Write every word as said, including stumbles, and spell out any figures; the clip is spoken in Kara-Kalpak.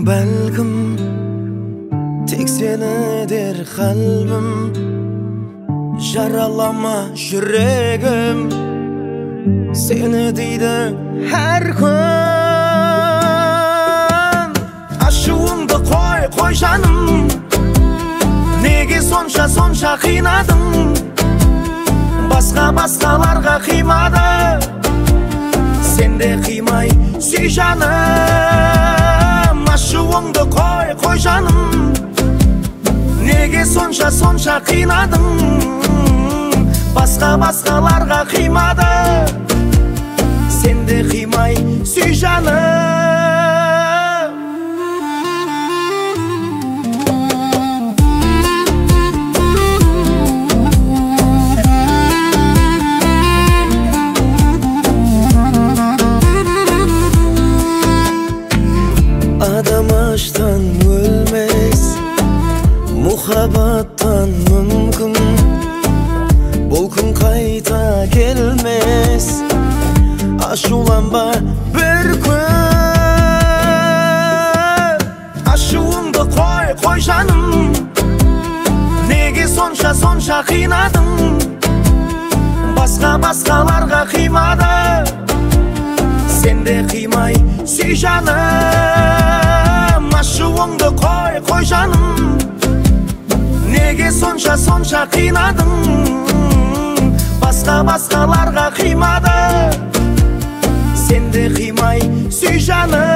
Bálkim, tek seni der qálbim, jaralama júregim, seni deydi hár kún. Ashıwıńdı qoy, qoy, janım, nege sonsha, sonsha qıynadıń? Basqa, basqalarǵa qıymadı, sen de qıymay súy, janım. Ashıwıńdı qoy, qoy, janım, nege sonsha, sonsha qıynadıń? Basqa, basqalarǵa qıymadı, sen de qıymay súy, janım. Adam ashtan ólmes, muhabbattan múmkin, bul kún qayta kelmes. Ashıwlanba bir kún. Ashıwıńdı qoy, qoy, janım, nege sonsha, sonsha qıynadıń? Basqa, basqalarǵa qıymadı, sen de qıymay súy, janım. Ashıwıńdı qoy, qoy, janım, nege sonsha, sonsha qıynadıń? Basqa, basqalarǵa qıymadı, sen de qıymay súy, janım.